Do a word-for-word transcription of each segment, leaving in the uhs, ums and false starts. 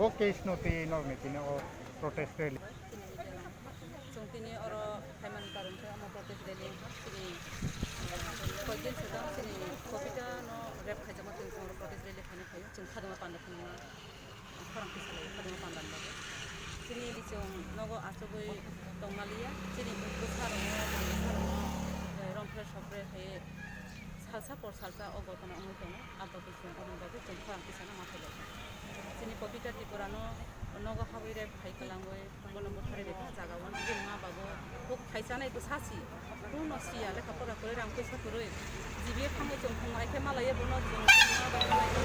Bo case no twi norok ni tini o protest rally. Chini chwng tini oro phaimani karon khe omo protest rally wngkha. Chini, eh, koikdin swkang chini Kobita no rape khaijakma chwng oro protest rally khaina phaio. Chwng khadoma panda phunukna khorang kisa lai khadoma panda ni bagwi. Chini chwng nogo achugwi tongmaliya. Chini bwsarokno, bwsarokno, eh, romphre sopre khai salsa por salsa o gotona wngwi tongo. Abo khe chwng omo bagwi chwng khorang tisano ma phailai kha. Chini Pabita Tripurano nogo habwi rape khai kwlangwi bono butharwi rikha jaga o. Bini ma babu huk khai chanai bwsa si. Kuno siya lekha pora kwrwi rang puisa kwrwi. G B A thangwi chwng phung ai khe malaiya bono chwng ma bai malai kha.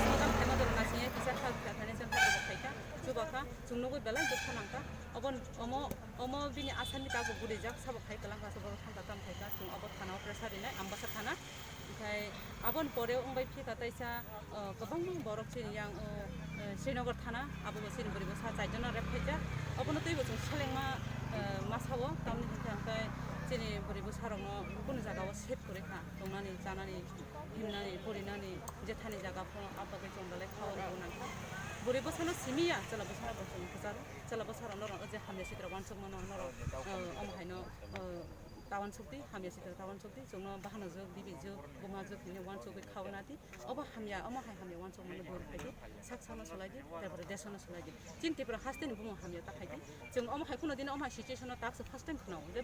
Sajang khaima doro naisingya kisa khal kha thani chwng kha khai kha. Chuba kha chwng nugwi belai dukha nang kha. Obo omo omo bini asani kago guri jak sabo khai kwlang kha, sabo thang kha tam khai kha. Chwng obo thana o pressure rinai Ambasa thana. Hinkhe aboni pore wngbai phi kha taisa, o, kwbangma borok chini yang, o, e, Srinagar thana, abo bo chini bwrwi bwsa chaijon no rape khaijak. Obono twibo chwng selengma, e, masa o, tamni hinkhe hwnkhe chini bwrwi bwsa rokno kunu jaga o safe kwrwi kha, tongnani, chanani, himnani, purinani, jethani jaga phano abo bagwi chwng belai kha o rw nang kha. Bwrwi bwsano simi ya, chwla bwsano bo chwng kwcharo, chwla bwsa rokno rw je hamya sitra uansukmano norok, e, omo haino, e, ta uansuk di, hamya sitra ta uansuk di, chwngno bahanajwk, dibijwk, bumajwk hinwi uansugwi kha o nadi. Obo hamya, omo hai hamya uansukmano dor khai di, sak sakno swlai di, tarpore desono swlai di. Chini Tripura hasteni bumung hamya ta khai di. Chwng omo hai kuno dino omo hai situation no taksa first time khwnao. Je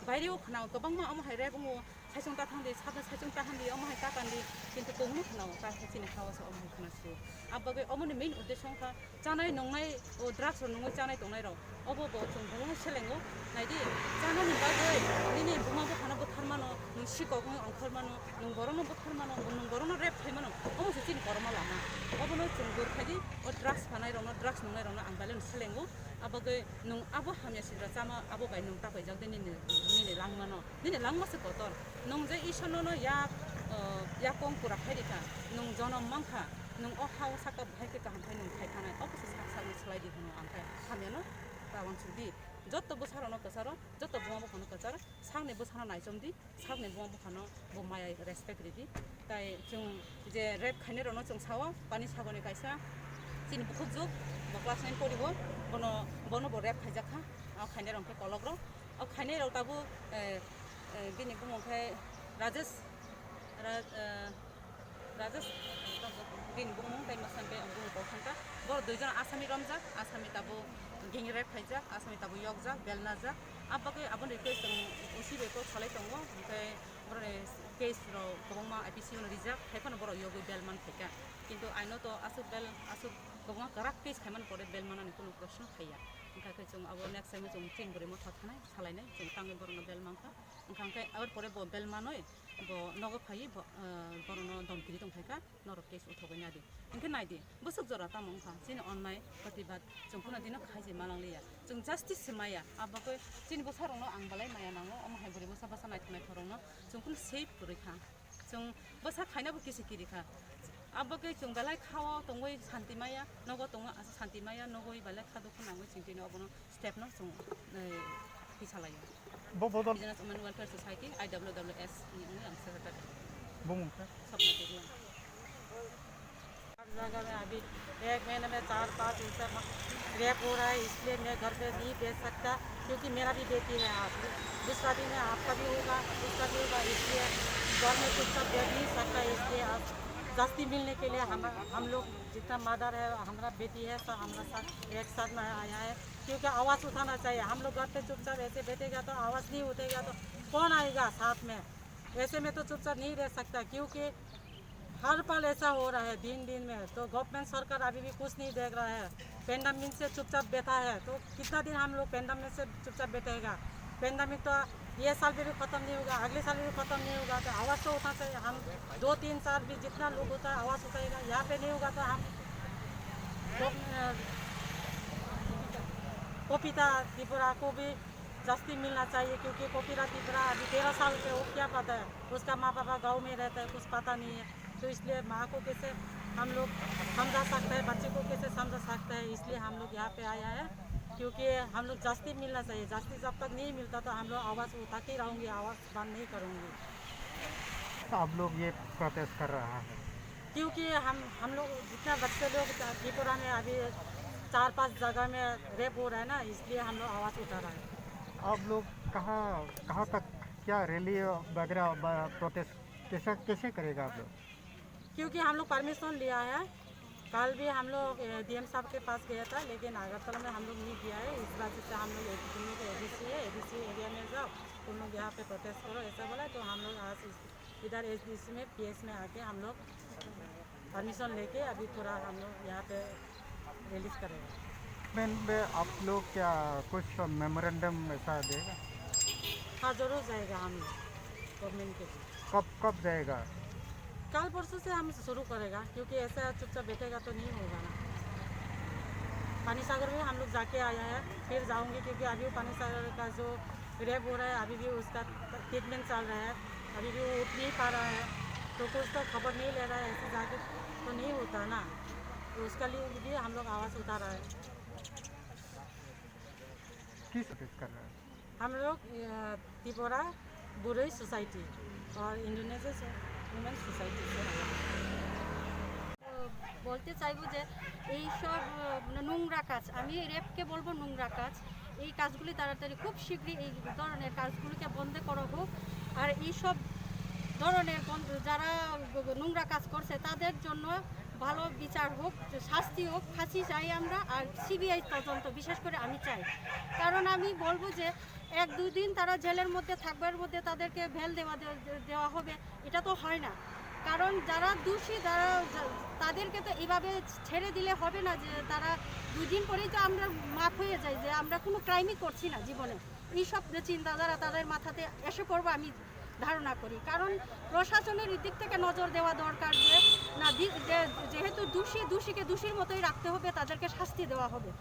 baire o khwnao, kwbangma omo hai rape wngo, saichung ta thang di, sabna saichung ta han di, omo hai ta kan di. Kintu tongno khwnao, ta khe chini ha o se omo hai khwna sio. Abo bagwi omoni main uddesho wngkha, chanai nungnai, o drugs rok nungwi chanai tongnai rok, obo bo chwng bolongno selengo. Naidi, chanani bagwi nini buma buphano butharmano, nwng sikok wngwi ongkhormano, nwng borokno butharmano, nwng borokno rape khaimano, omo se chini kormo lama. Obono chwng dor khai di, o drugs phanai rokno, drugs nungnai rokno ang belai no selengo. Abo bagwi nwng abo hamya sidra chama, abo bai nwng ta paijak de nini, nini langmano. Nini langma se kotor. Nwng je Isor nono yak, o, yakong pura khai rikha, nwng jonom mankha, nwng o ha o saka bahai khe kaham khai nwng khai thanai, obo se sak sakno swlai di hwnwi ang khe hamyano ta uansuk di. Jotto bwsarokno kwcharo, jotto buma buphano kwcharo, sakni bwsano naichom di, sakni buma buphano bo maya respect ridi. Tai chwng je rape khainai rokno chwng sao, pani sagoni kaisa chini bukhuk juk, bo class nine poribo, bono, bono bo rape khaijak kha, o khainai rok khe kolok rok. O khainai rok tabuk, eh, eh, bini bumung khe Rajesh, Ra-, eh, Rajesh, bini bumung tei mwsang tei ang bumung kok thangkha. Borok duijon asami romjak, asami tabuk gang rape khaijak, asami tabuk yokjak, belnajak. Abo bagwi aboni request chwng O C bai kok salai tongo, hwnkhe borokni case rok kwbangma I P C o no rijak, hai phano borok yogwi bel man khaikha. Kintu aino to aswk bel, aswk kwbangma kwrak case khaimani pore bel manani kunu proshno phaiya. Wngkha khe chwng abo next time o chwng chini bwrwi motha thanai. Salainai, chwng tangwi borokno bel mankha. Wngkha hwnkhe aboni pore bo bel manwi, bo nogo phaiwi bo, eh, borokno domkiri tongphaikha, norok case uthogwi nadi. Hwnkhe naidi, bwswk jora tamo wngkha, chini onnai protibad chwng phano dino khaijai malangliya. Chwng justice se maya, abo khe chini bwsarokno ang belai maya nango, omo hai bwrwi bwsa bwsa naithok naithok rokno chwng phano safe kwrwi kha. Chwng bwsa khainabo kisi kiri kha. Abo khe chwng belai kha-o tongwi santi maya, nogo tongo asa santi maya, nogwi belai kha dukhu nangwi chwng tini obono step no chwng, eh, kisa laio. Bo bodol Indigenous Women Welfare Society, I W W S ni wngwi ang secretary. Bumung khe? Swapna Debbarma. हर जगह में अभी एक महीने में चार पांच ऐसा रेप हो रहा है, इसलिए मैं घर पे नहीं बैठ सकता, क्योंकि मेरा भी बेटी है। आज दूसरा दिन है, आपका भी होगा, उसका भी होगा, इसलिए घर में चुपचाप बैठ नहीं सकता। इसलिए आज जस्ती मिलने के लिए हम, हम लोग जितना मदर है, हमारा बेटी है, सब हमारा साथ एक साथ में आया है, क्योंकि आवाज़ उठाना चाहिए। हम लोग घर पे चुपचाप ऐसे बैठेगा तो आवाज़ नहीं उठेगा तो कौन आएगा साथ में? ऐसे में तो चुपचाप नहीं रह सकता, क्योंकि हर पल ऐसा हो रहा है, दिन दिन में। तो गवर्नमेंट सरकार अभी भी कुछ नहीं देख रहा है, पेंडेमिक से चुपचाप बैठा है, तो कितना दिन हम लोग पेंडेमिक से चुपचाप बैठेगा? पेंडेमिक तो ये साल भी, भी ख़त्म नहीं होगा, अगले साल भी ख़त्म नहीं होगा। तो आवाज़ तो उठा चाहिए। हम दो तीन साल भी जितना लोग होता है आवाज़ उठाएगा, यहाँ पे नहीं होगा तो हम गव-, अ, पपीता त्रिपुरा को भी जस्ती मिलना चाहिए, क्योंकि कपिला त्रिपुरा अभी तेरह साल के, वो क्या पता है, उसका माँ पापा गाँव में रहता है, कुछ पता नहीं है। तो इसलिए माँ को कैसे हम लोग समझा सकते हैं, बच्चे को कैसे समझा सकते हैं, इसलिए हम लोग यहाँ पे आया है, क्योंकि हम लोग जस्ती मिलना चाहिए। जस्ती जब तक नहीं मिलता तो हम लोग आवाज़ उठाते ही रहेंगे, आवाज़ बंद नहीं करूँगी। आप लोग ये प्रोटेस्ट कर रहा है, क्योंकि हम हम लोग जितना बच्चे लोग त्रिपुरा में अभी चार पांच जगह में रेप हो रहा है ना, इसलिए हम लोग आवाज़ उठा रहा है। आप लोग कहाँ कहाँ तक, क्या रैली वगैरह, प्रोटेस्ट कैसे कैसे करेगा आप लोग? क्योंकि हम लोग परमिशन लिया है। कल भी हम लोग डीएम साहब के पास गया था, लेकिन अगरतला में हम लोग नहीं गया है। इस वजह से हम लोग, तुम लोग एडीसी है, एडीसी एरिया में जाओ, तुम लोग यहाँ पे प्रोटेस्ट करो, ऐसा बोला। तो हम लोग आज इस इधर एसडीसी में, पीएस में आके हम लोग परमिशन लेके अभी पूरा हम लोग यहाँ पे रिलीज करेंगे। मैम, आप लोग क्या कुछ मेमोरेंडम ऐसा देगा? हाँ, जरूर जाएगा हम लोग गवर्नमेंट के पास। कब कब जाएगा? कल परसों से हम शुरू करेगा, क्योंकि ऐसा चुपचाप बैठेगा तो नहीं होगा ना। पानी सागर में हम लोग जाके आया है, फिर जाऊंगी, क्योंकि अभी पानी सागर का जो रेप हो रहा है, अभी भी उसका ट्रीटमेंट चल रहा है, अभी भी वो उठ नहीं पा रहा है, तो कुछ तो खबर नहीं ले रहा है, ऐसे जाके तो नहीं होता ना। तो उसका लिए भी हम लोग आवाज़ उठा रहा है। किस ऑफिस कर रहा है? हम लोग त्रिपुरा बुरई सोसाइटी और इंडोनेशिया वुमेन सोसाइटी से। বলতে চাইবো যে এই সব নোংরা কাজ, আমি রেপকে বলবো নোংরা কাজ, এই কাজগুলি তাড়াতাড়ি খুব শীঘ্রই এই ধরনের কাজগুলিকে বন্ধ করা হোক। আর এই সব ধরনের যারা নোংরা কাজ করছে তাদের জন্য ভালো বিচার হোক, শাস্তি হোক, ফাঁসি চাই আমরা। আর সিবিআই তদন্ত বিশেষ করে আমি চাই, কারণ আমি বলবো যে এক দুই দিন তারা জেলের মধ্যে থাকবার মধ্যে তাদেরকে বেল দেওয়া দেওয়া হবে, এটা তো হয় না। কারণ যারা দোষী, তারা তাদেরকে তো এইভাবে ছেড়ে দিলে হবে না যে তারা দুই দিন পরেই তো আমরা মাফ হয়ে যাই যে আমরা কোনো ক্রাইমই করছি না জীবনে। এইসব যে চিন্তাধারা তাদের মাথাতে এসে পড়বো আমি ধারণা করি। কারণ প্রশাসনের এই দিক থেকে নজর দেওয়া দরকার যে না, যেহেতু দোষী দোষীকে দোষীর মতোই রাখতে হবে, তাদেরকে শাস্তি দেওয়া হবে।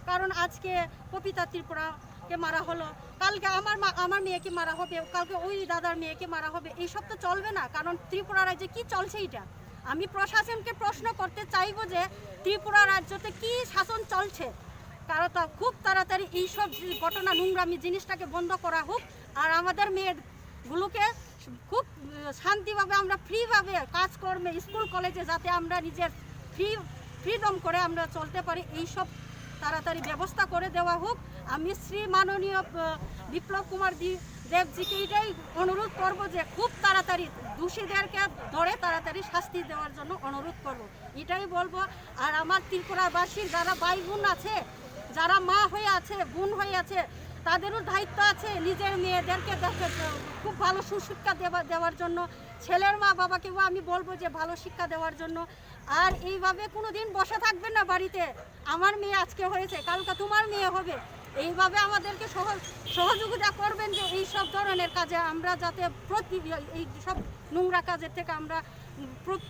কারণ আজকে পবিতা ত্রিপুরাকে মারা হলো, কালকে আমার মা আমার মেয়েকে মারা হবে, কালকে ওই দাদার মেয়েকে মারা হবে। এইসব তো চলবে না। কারণ ত্রিপুরা রাজ্যে কি চলছে এটা? আমি প্রশাসনকে প্রশ্ন করতে চাইবো যে ত্রিপুরা রাজ্যতে কি শাসন চলছে, কারণ তা খুব তাড়াতাড়ি এইসব যে ঘটনা, নোংরামি জিনিসটাকে বন্ধ করা হোক। আর আমাদের মেয়েগুলোকে খুব শান্তিভাবে আমরা ফ্রিভাবে কাজকর্মে, স্কুল কলেজে যাতে আমরা নিজের ফ্রি ফ্রিডম করে আমরা চলতে পারি, এইসব তাড়াতাড়ি ব্যবস্থা করে দেওয়া হোক। আমি শ্রী মাননীয় বিপ্লব কুমার দেবজিকে এটাই অনুরোধ করব যে খুব তাড়াতাড়ি দোষীদেরকে ধরে তাড়াতাড়ি শাস্তি দেওয়ার জন্য অনুরোধ করব, এটাই বলবো। আর আমার ত্রিপুরাবাসীর যারা ভাই বোন আছে, যারা মা হয়ে আছে, বোন হয়ে আছে, তাদেরও দায়িত্ব আছে নিজের মেয়েদেরকে খুব ভালো সুশিক্ষা দেওয়ার জন্য। ছেলের মা বাবাকেও আমি বলবো যে ভালো শিক্ষা দেওয়ার জন্য। আর এইভাবে কোনো দিন বসে থাকবেন না বাড়িতে। আমার মেয়ে আজকে হয়েছে, কালকে তোমার মেয়ে হবে। এইভাবে আমাদেরকে সহযোগিতা করবেন যে এই সব ধরনের কাজে আমরা যাতে এই সব নোংরা কাজের থেকে আমরা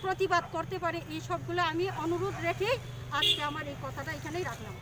প্রতিবাদ করতে পারি। এই সবগুলো আমি অনুরোধ রেখেই আজকে আমার এই কথাটা এখানেই রাখলাম।